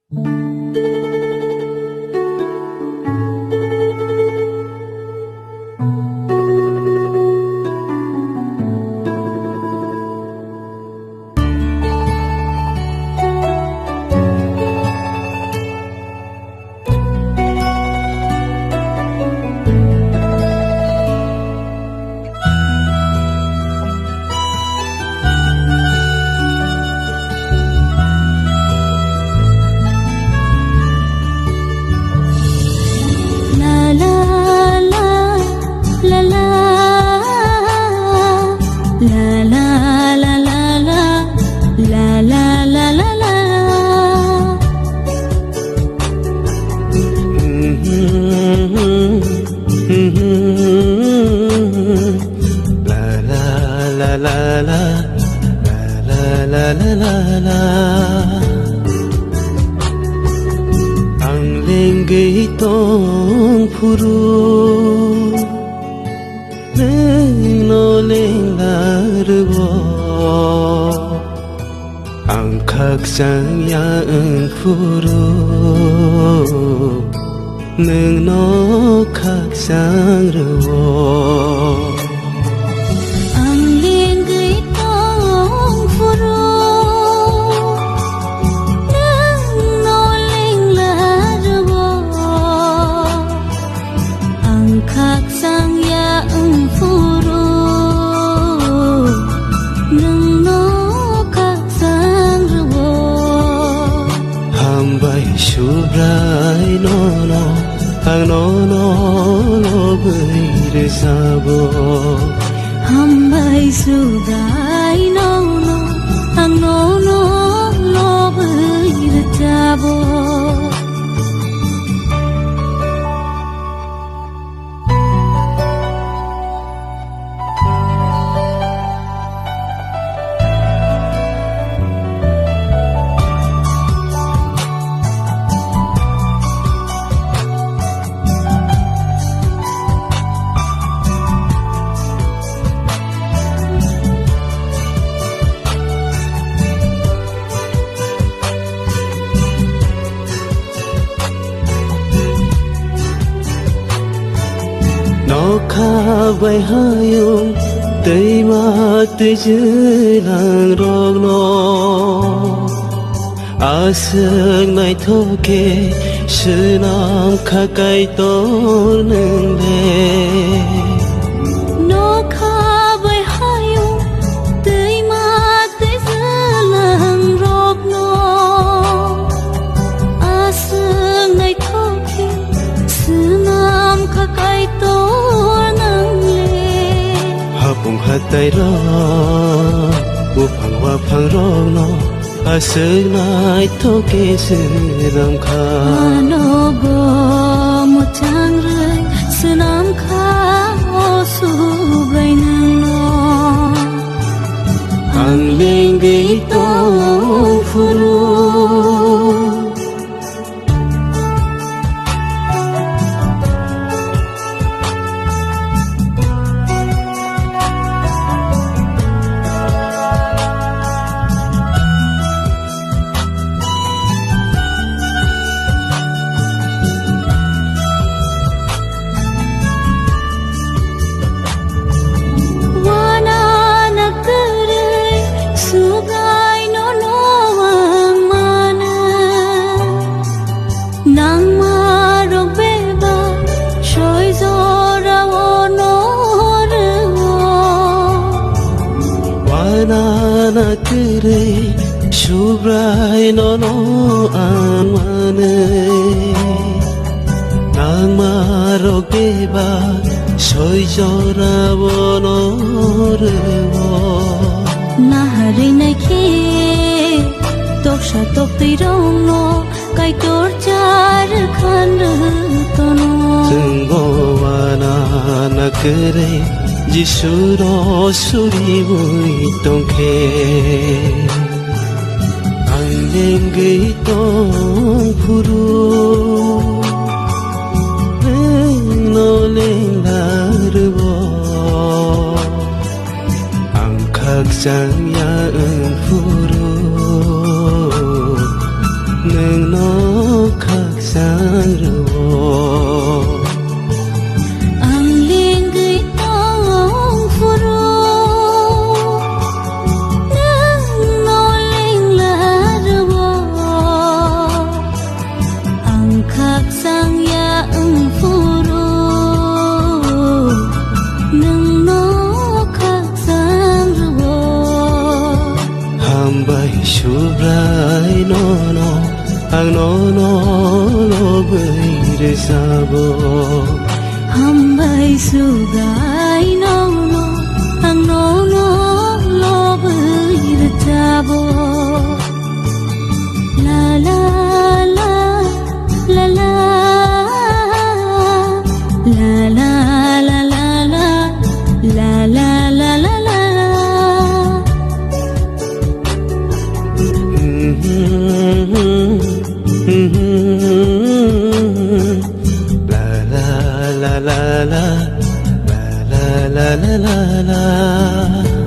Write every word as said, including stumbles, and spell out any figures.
La la la la la la la la la la la. Ang lengwi tong phuru, nwng no lengla rwo. Ang khakchang ya wng phuru, nwng no khakchang rwo. Ang lengwi tong phuru, nwng no lengla rwo. Ang khakchang ya wng phuru, nwng no khakchang rwo. Hambai Subrai nono, ang nono lobwi rwchabo. Hambai Subrai nono, ang nono lobwi rwchabo. Nokha bai hayung twima twijlang rokno aswk naithok khe swnam kha Kaitor nwng le. Nokha bai hayung twima twijlang rokno aswk naithok khe swnam kha Kaitor nwng le. Hapung hatai rok, buphang waphang rokno aswk naithok khe swnam kha. Ano bo mwchang rwi swnam kha o Subrai nwngno. Ang lengwi tong phuru. Wana na kwrwi Subrai nono ang mano. Nangma rok bebak soi jora o no rwo. Wana na kwrwi Subrai nono ang manwi. Nangma rok bebak soi jora o no rwo. Naharwi naikhe toksa toktwi rokno Kaitor char khan rwtono. Chwngbo wana na kwrwi Jisu ro suriwi tongkhe. Ang lengwi tong phuru, nwng no lengla rwo. Ang khakchang ya wng phuru, nwng no Ang nono lobwi rwchabo. Hambai sugai nono, ang nono lobwi rwchabo. La la la la la. La la la la la. La la la la la. La la la la la. La la la la la.